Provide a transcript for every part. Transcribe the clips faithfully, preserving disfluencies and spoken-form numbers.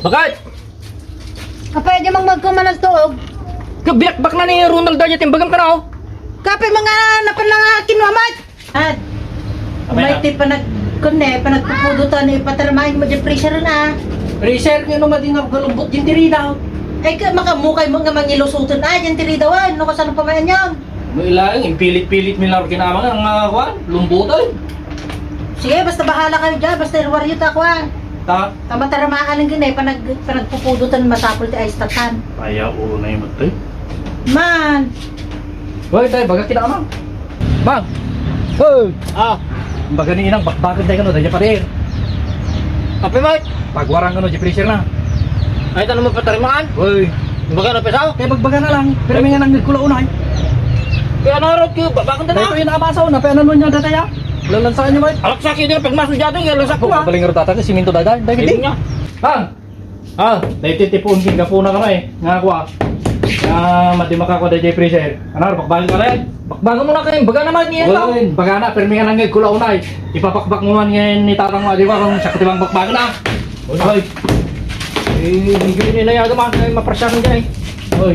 Bakit? Apay, di mang magkumanal tuog. Kabinakbak na ni Ronald da, dayta imbagam kano. Kapay mga napan lang akin, Mamat. At, Apay, may ah. Ti panag-, kun ne, panagpupudutan ni patarmain mo di pressure na. Pressure, kaya naman din ako galumbot din tiri daw. Ay, ka, makamukay mo nga mangilusutan. Ay, yan tiri daw, ah. Ano ka, saan pa man yan? May laing, impilit-pilit mi lang kinamang ang, ah, kwan, lumbutan. Sige, basta bahala kayo dyan. Basta iruwar yun, ta, kwan. Ta? Ta mataramaan lang gini, panag-, panagpupudutan masapul ti ayos tatan. Ayaw, oo na yung matay. Man. Hoy, tay, baga kita, Mang. Mang! Hoy! Ah. Baga ni inang, bakbakan tayo kano, dahil parir. Kape, Mike? Pagwarang kano, di pressure na. Ay, tanong mo patarimaan? Hoy! Baga na pesaw? Kaya bagbaga na lang, pero may nga nang nagkula unay. Kaya ano, Rod, kaya ba-, bakit na? Ito yung nakabasaw na, pero ano niya dati ya? Lalansaan niyo, Mike? Alak sa akin, pagmaso dyan, kaya lansak ko, Ako, ah. Kabaling Rod, tatang, siminto dada. Dahil Ayun di. Nga. Mang! Ah, dahil titipuon king gapuna ka na eh. Nga ako ah. Nga, madi makakwa da jay pressure. Ano, bakbagan ka rin? Bakbagan mo na kayo. Baga naman niya ito. Uy, baga na, permi ka nang kula unay. Ipapakbak mo man ngayon ni tatang mo, di ba? Kung siya katibang bakbagan na. Uy. Eh, hindi yun yung nayaga man. Ay, maprasyahan dyan eh. Uy.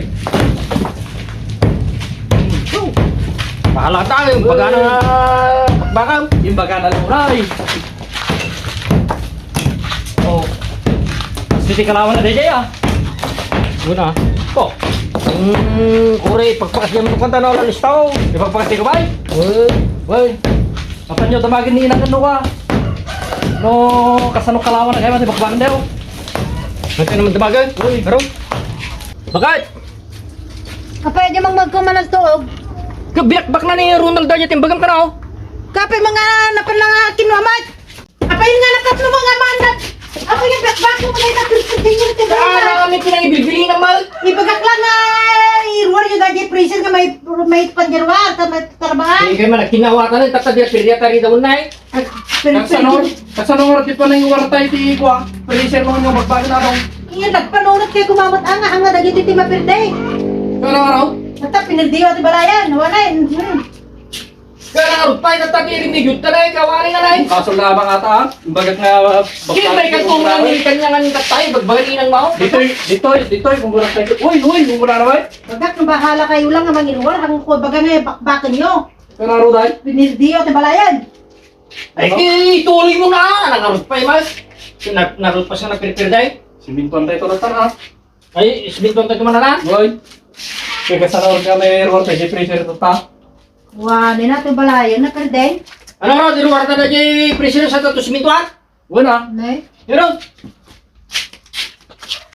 Bahala tayo. Baga na bakbagan. Yung baga na lang unay. Oh. Siti kalawan na, D J, ah. Una. Oh. Hmm, kore, pagpakas niya mo kanta na wala listaw. Ipagpakas ko, bay? Uy. Uy. Kapan nyo tamagin ni inang ano ka? No, kasano kalawan na kayo, mati bakbang daw. Mati naman tamagan? Uy. Pero? Bakit? Kapay di mang magkumanal tuog. Kabinakbak na ni Ronald da niya timbagam ka na, oh. Kapay mga napan lang akin, Mamat. Apay nga nakatlo mga mandat. Apay nga bakbak mo na yung tingin ko. Ah, na kami pinangibilbili na mal. Ibagak lang nga iruwar yung dati prison nga may, may pandirwa, ta may tarbahan. Hindi kayo man, nagkinawatan na, tatadya, pirya, tari daon na eh. Ay, pero Kasanor, kasanor, di pa nang iwartay ti kuwa. Pressure mo yung magbago na akong. Iya, nagpanunot kay kumamat anga, anga, dagiti ti mapirde. Pero araw? Ata, pinirdiyo ti balayan, wala eh. Hmm. Kaya nga, rupay na tabi, rin ni Jud ka na eh, kawari na na eh. Kaso lamang ata, ah. Bagag nga, ah, Sige, may kagkuman ni kanya nga ni tatay, bagbagan inang mao. Ditoy, ditoy, ditoy, kung mura tayo. Uy, uy, kung mura na ba? Bagak, bahala kayo lang nga mangiruwar, ang kuwa baga nga bakbakan nyo. Pero araw, day? Pinirdiyo ti balayan. Ay, ituloy mo na! Nangarot pa, eh, mas. Nar-, narot pa siya na pirpir, day. Simintuan tayo ito, Latar, ha? Ay, simintuan tayo ito, manana? Boy, kaya ka sa naon ka may aircon, pwede pressure ito, ta? Wa, di na ito balayan na, perde. Ano, Rod? Di ruwar na na di pressure sa tatos simintuan? Wala. Nay? Pero,